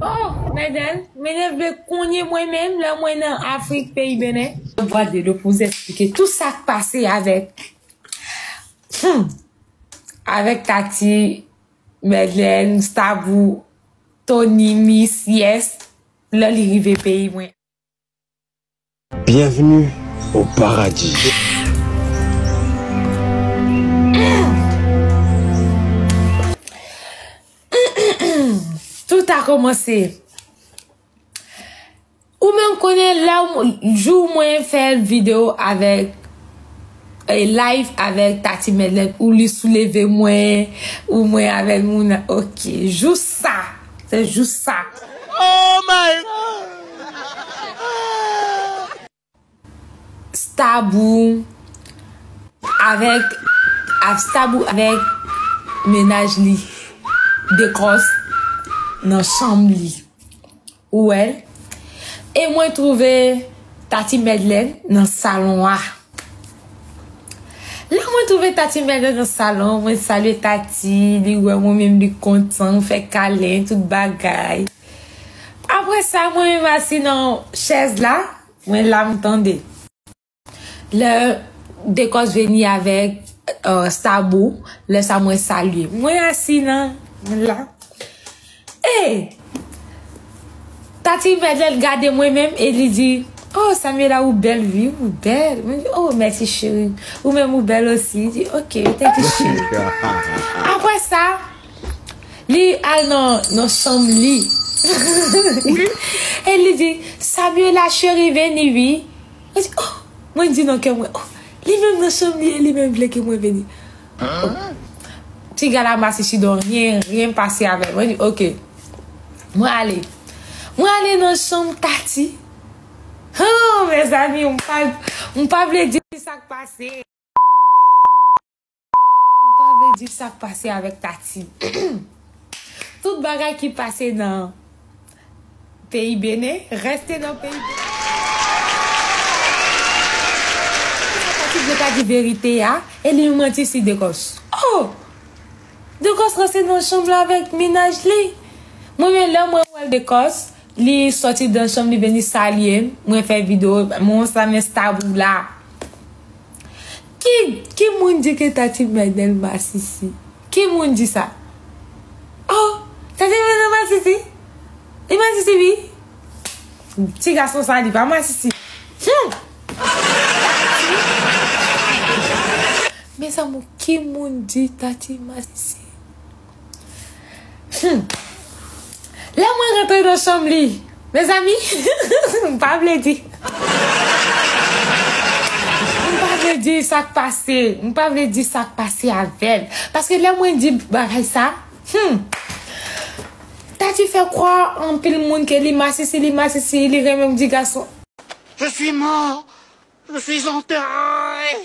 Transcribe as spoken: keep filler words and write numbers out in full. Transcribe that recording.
Oh, medam, mwen vle konnen mwen menm, lè mwen nan Afrik, peyi Benen. Bwa de lo pou eksplike tout sa k pase avèk, hmm, avèk Tati, Medlèn, Stabou, Tony, Miss Yes, lè li rive peyi mwen. Bienvenue au paradis. Tout a kòmanse. Ou menm konnen lè w, jou mwen fè videyo avèk, eh, live avèk Tati Medlèn, ou li souleve mwen, ou mwen avèk moun, ok, jou sa, se jou sa. Oh my God! Stabou avèk, a, Stabou avèk mennaj li, Dekòs, nan chanm li. Ou wè l? E mwen twouve Tati Medlèn nan salon a. Lè mwen twouve Tati Medlèn nan salon, mwen salye Tati, li wè mwen menm li kontan, fè kalen, tout bagay. Apre sa, mwen menm asi nan chèz la, mwen la m tande. Lè Dekòs vini avèk, eh, Stabou, lè sa mwen salye. Mwen asi nan, mwen la. E Tati Medlèn gade mwen menm e li di, "Oh, Samuela, ou bèl, wi, ou bèl." Mwen di, "Oh, mèsi, cheri. Ou menm, ou bèl osi." Li di, "Ok, thank you, cheri." Apre sa, li al nan, nan chanm li. E li di, "Samuela, cheri, vini, wi." Mwen di, "Oh." Mwen di nan kè mwen, "Oh, li menm nan chanm li, e li menm vle ke mwen vini." Oh. Ti gala masisi don, rien, rien pase avè l. Mwen di, "Ok." Mwen ale. Mwen ale nan chanm Tati. Oh, mezanmi, m pa, m pa vle di sa k pase. M pa vle di sa k pase avèk Tati. Tout bagay ki pase nan peyi Benen, reste nan peyi Benen. Tati vle ta di verite a, e li manti si Dekòs. Oh! Dekòs rete nan chanm la avèk mennaj li. Mwen menm lè mwen wè Dekòs, li sòti nan chanm li vini salye m, mwen fè videyo, mwen sa men Stabou la. Ki, ki moun di ke Tati Medlèn masisi? Ki moun di sa? Oh, Tati Medlèn masisi? Li masisi wi. Ti gason sa li pa masisi. Hmm. Mezanmi, ki moun di Tati masisi? Hmm. Lè mwen rantre nan chanm li, mezanmi, m pa vle di. M pa vle di sa k pase. M pa vle di sa k pase avè l. Paske lè mwen di bagay sa, hmm, Tati fè kwè anpil moun ke li masisi, li masisi, li renmen ti gason. Je suis mort, je suis enterré.